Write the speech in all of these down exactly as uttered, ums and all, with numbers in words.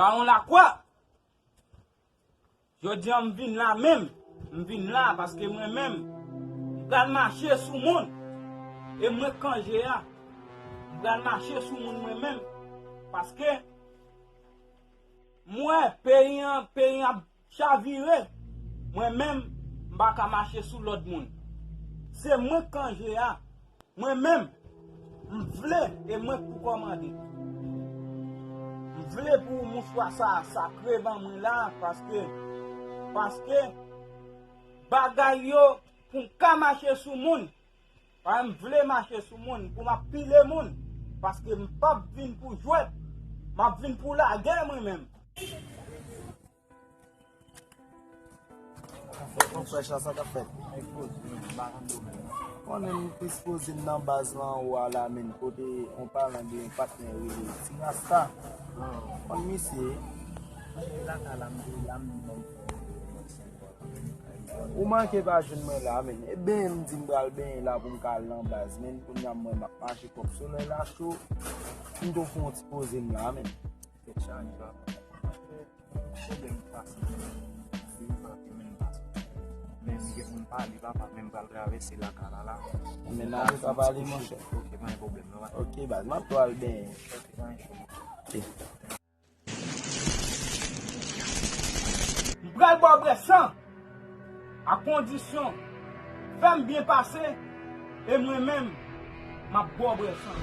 Bawon Lakwa. Jodi a m vin la menm. M vin la paske mwen menm, m pral mache sou moun. E mwen k Kanje a. M pral mache sou moun mwen menm. Paske m wè peyi an, peyi an ap chavire. Mwen menm, m pa ka mache sou lòt moun. Se mwen k Kanje a. Mwen menm, m vle, e mwen k pou kòmande. M vle pou mouchwa sa a sakre ban mwen la, paske, paske bagay yo pou m ka mache sou moun. Pa m vle mache sou moun, pou m ap pile moun, paske m p ap vin pou jwèt, m ap vin pou lagè mwen menm. Frè, sa, sa k ap fèt? Konnen m te sipoze m nan baz lan anwo a la menm, kote yon paran de yon patnè rele Ti Rasta. Konn misye? Ou manke pa jwenn mwen la menm. E benyen m di m pral benyen la pou m ka al nan baz menm. Kounye a m wè m ap mache kòk solèy la cho. M tou fè yon ti poze m la menm. Tèt chaje papa. Pwoblèm pase. Li pa te menm pase. Men m gen pou m pale papa, men m pral travèse lakay la la. Men n a tou ka pale monchè. Ok, pa gen pwoblèm non. Ok baz, m ap tou al benyen. Ok, pa gen pwoblèm. M pral ba w brè san, a kondisyon, fè m byen pase, e mwen menm, m ap ba w brè san.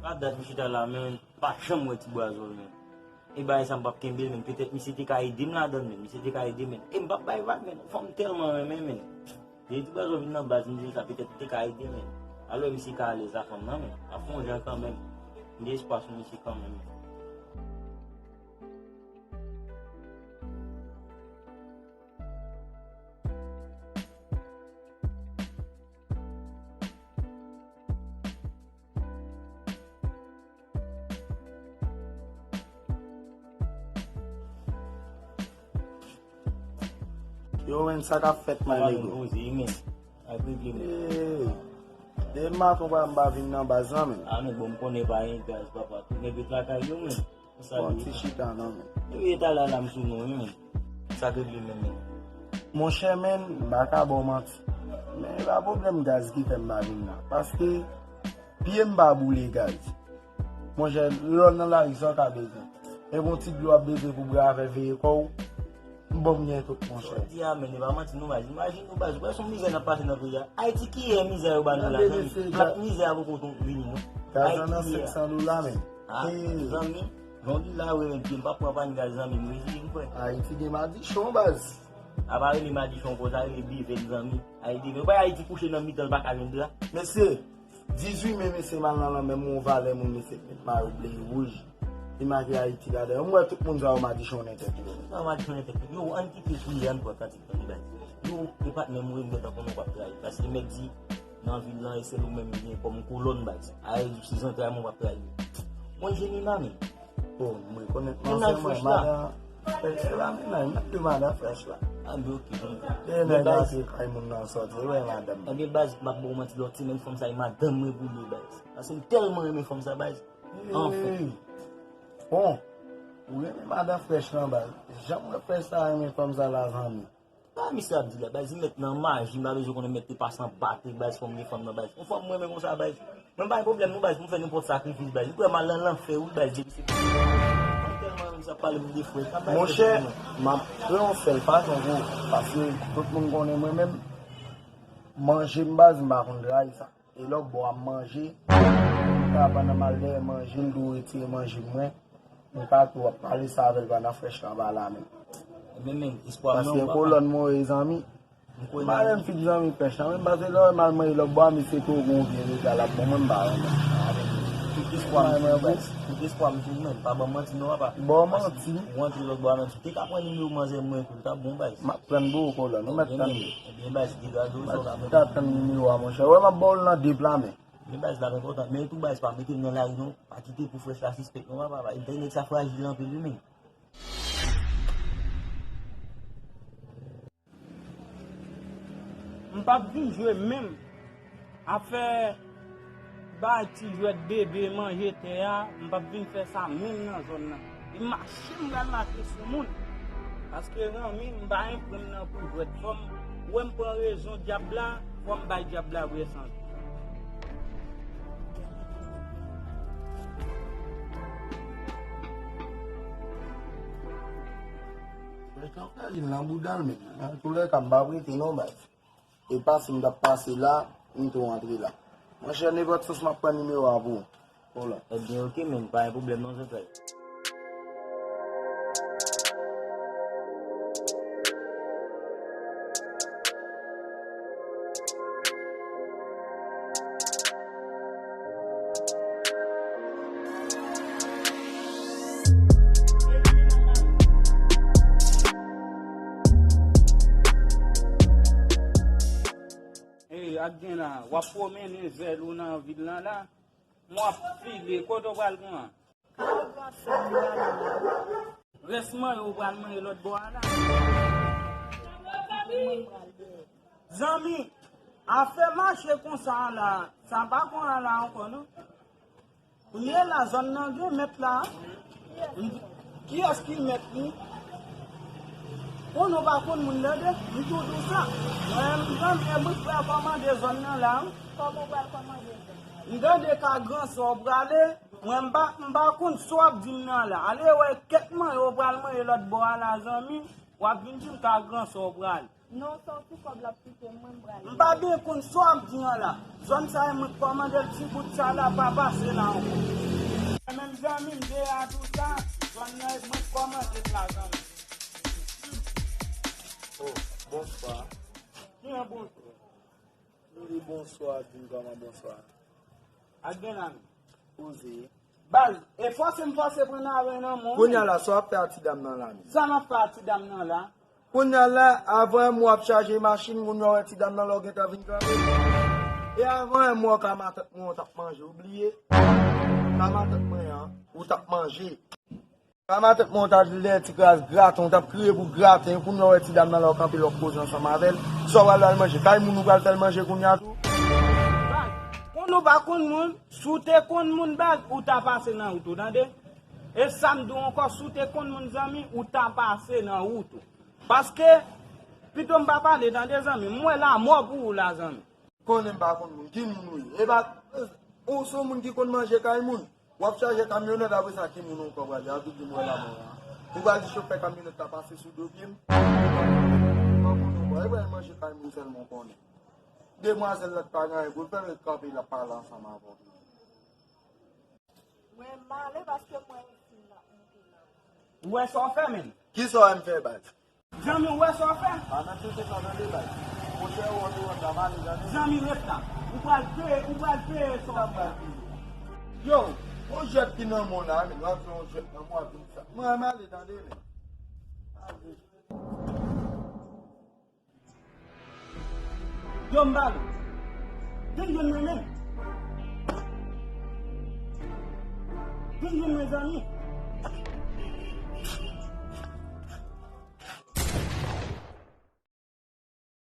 Pa dat m chita la, men m pa janm wè Ti Bwazòl, men. E bagay sa m p ap kenbe l, men petèt misye te ka ede m ladan l, men. Misye te ka ede m, men. E m p ap bay vag, men. Fanm m tèlman renmen, men. Depi Ti Bwazòl vin nan baz, m di l sa, petèt li te ka ede, men. Alò misye ka alèz a fanm nan, men. M ap fè yon jan kanmenm. M gen espwa sou misye kanmenm, men. Yo, men, sa k ap fèt, my nigga? Eey, depi maten w pa, m pa vin nan baz lan, men. A non, bon, m konnen pa gen gaz, papa. Tout nèg yo lakay yo, men. Bon, ti chita non, men. Epi talè a la m sou nou wi, men. Sa k regle menm, men? Monchè, men, m pa ka ba w manti. Men e pa pwoblèm gaz ki fè m pa vin la. Paske pye m pa boule gaz. Monchè, lè w nan lari, sa w ka bezwen? E gon ti dlo w ap bezwen pou bwè avè veye kò w? M bon, m gen tout, monchè. Sa w di a, men, e pa manti non, baz. Imajine w, baz, ou wè se yon mizè n ap pase nan peyi a? Ayiti, kiyè mizè yo ba nou la, zanmi? Plat mizè a poko vini, non. Gaz lan nan senk san dola, men. A, zanmi, jan w di la, wi, men, pye m p ap pran pàn gaz, zanmi, m rezili m, frè. Ayiti gen madichon, baz. A pa rele madichon ankò, sa rele bivèn, zanmi. Ayiti, men, ou pa Ayiti kouche nan mitan, l pa ka jwenn dra. Mesye, dizuit me, mesye, m al nan lanmè, m wè yon valè moun, mesye, k met mayo ble e wouj. Li make Ayiti ladan. M wè tout moun sa yo madichon nan tèt yo. Sa yo madichon nan tèt yo. Yo, ann kite kriye, ann pran kantik, tande, baz. Yo, e patnè m wi, m gentan konnen w p ap trayi. Paske nèg di, nan vil lan, e sèl ou menm ki gen kòm kolòn, baz. Ayè di w se zantray mwen w ap trayi. Mwen Jemima, men. Bon, m rekonèt non sèlman madan Frèch la, men nan, nan de madan Frèch la. A, men oke, jwenn. Dèyè nèg la te kay moun nan sòti, wè madanm. Ebyen, baz, m ap ba w manti, lòt semèn fanm sa e madanm mwen pou li, baz. Paske m tèlman renmen fanm sa, baz. Anfen. Bon, ou renmen madan Frèch lan, baz. Jan m wè Frèch sa renmen fanm sa la, zanmi. Pa misye ap di la, baz, li mèt nan maji, m pa bezwen konnen mèt te pase anba tè, baz, fò m gen fanm nan, baz. Yon fanm mwen renmen konsa, baz. Mwen pa gen pwoblèm non, baz, pou m fè nenpòt sakrifis, baz. Li kwè m al nan lanfè wi, baz, depi se. Mwen tèlman renmen sa pale m de frè, sa, baz. Monchè, m ap pran yon sèl fason pou, paske tout moun konnen mwen menm, manje m, baz, m pa konn trayi sa. E lè w bò a m manje, m ka pandan m al dèyè manje, m tou retire manje mwen, m ka tou ap pale sa avè l pandan Frèch lan pa la menm. Ebyen, men, espwa m nan, paske kolòn mwen, zanmi, M pa renmen figi zanmi pèch la, men m pase lè m al manje lòt bò a, misye tou gon vye rega l ap ban mwen, m pa renmen. Tout espwa m sou ou, Baz. Tout espwa m sou ou, men pa ban m manti non, papa. Ba w manti. Ou antre lòt bò a, menm si w te ka pran nimewo manzè mwen tou, l t ap bon, Baz. M ap prann pou ou, kolòn, ou mèt tann li. Ebyen, Baz, degaje w, sa w ka fè. Ou ta tann nimewo a, monchè. Wè, m ap ba w l nan de pla, men. Men Baz, l ap enpòtan. Men tou, Baz, pa mete m nan lari non. Pa kite pou frèch la sispèk non, papa. Entènèt sa frajil anpil, wi, men. M p ap vin jwe menm afè bay ti jwèt bebe manje tè a, m p ap vin fè sa menm nan zòn nan. E mache m pral mache sou moun. Paske ranmi m pa gen pran m nan pou jwèt. Fò m wè m pran rezon dyab la, fò m bay dyab la vrè sans. Mwen kanpe li nan bouda l menm. Nan tou lè ka m pa prete non, Baz. E pa si m t ap pase la, m tou antre la. Monchè, nenpòt sans m ap pran nimewo a pou ou. Hola. Ebyen, oke, men pa gen pwoblèm non, zantray. Ey, ak gen la, w ap pwomennen zèl ou nan vil lan la. M w ap file, kote w pral pran? Kay gran sè m pral la. Rès manje w pral manje lòt bò a la. Zanmi, afè mache konsa a la, sa pa konn ala ankò non. Kounye a la, zòn nan gen mèt la. Kiyès ki mèt li? Konnen w pa konn moun tande, m tou di w sa. Mwen menm zanmi, e mwen k pral kòmande zòn nan la, wi. Kòman w pral kòmande zòn nan? M tande ka gran sè w prale, mwen m pa, m pa konn sa w ap di m nan la. Ale wè kèk manje w pral manje lòt bò a la, zanmi, w ap vin di m ka gran sè w prale. Non, sa w ti kòb l ap kite m, mwen m prale. M pa byen konn sa w ap di an la. Zòn sa e mwen k kòmande l, ti bout sa la pa pase la ankò. Menm zanmi m de a tou sa, zòn nan e mwen k kòmande l la zanmi. Oh, bonswa. Ki an bonswa? Ou di bonswa, di m kòman bonswa. Ak gen la menm. Poze. Baz, e fòse m fòse pran naren nan men w. Kounye a la, sa w ap fè a ti dam nan la menm? Sa m ap fè a ti dam nan la? Kounye a la, avan yon mwa w ap chaje machin, kounye a w wè ti dam nan la w gentan vin kanpe. E avan yon mwa w ka matant mwen w t ap manje, ou bliye? Ka matant mwen an, ou t ap manje. Ka matant mwen w t ap lè ti kras graten, w t ap kriye pou graten, kounye a w wè ti dam nan la w kanpe la w ap koze ansanm avè l. Sa w pral ba l manje? Kay moun ou pral fè l manje kounye a tou? Baz, konn ou pa konn moun, si w te konn moun baz, ou ta pase nan wout ou, tande? E sa m di w ankò, si w te konn moun zanmi, ou ta pase nan wout ou. Paske, pito m pa pale, tande zanmi, m wè lanmò pou ou la zanmi. Konnen m pa konn moun, ki moun ou ye? E pa, ou se yon moun ki konn manje kay moun. W ap chaje kamyonèt, apre sa, ki moun ou ankò pral ye? Ap di m wè lanmò a. Ou pral di chofè kamyonèt la pase sou do pye m? Ou pa konnen, ou pa konnen, ou pa pral manje kay moun sèlman w konnen. Demwazèl la t pa gen anyen pou l fè, l kanpe, l ap pale ansanm avè w. Mwen m ale paske mwen resi m ap monte la. Ou wè sa w fè menm? Kisa w wè m fè, baz? Zanmi, ou wè sa w fè? Pa nan tete sa tande, baz. Monchè, ou wè, ou wè, m ap ale, tande. Zanmi, ret la. Ou pral peye, ou pral peye sa w fè. Yo, yon jwèt ki nan men w la, men w ap fè yon jwèt nan men w, w ap vin sa. Mwen, m ale, tande, men. Ale. Yo, m pale. Vin jwenn mwen menm. Vin jwenn mwen, zanmi.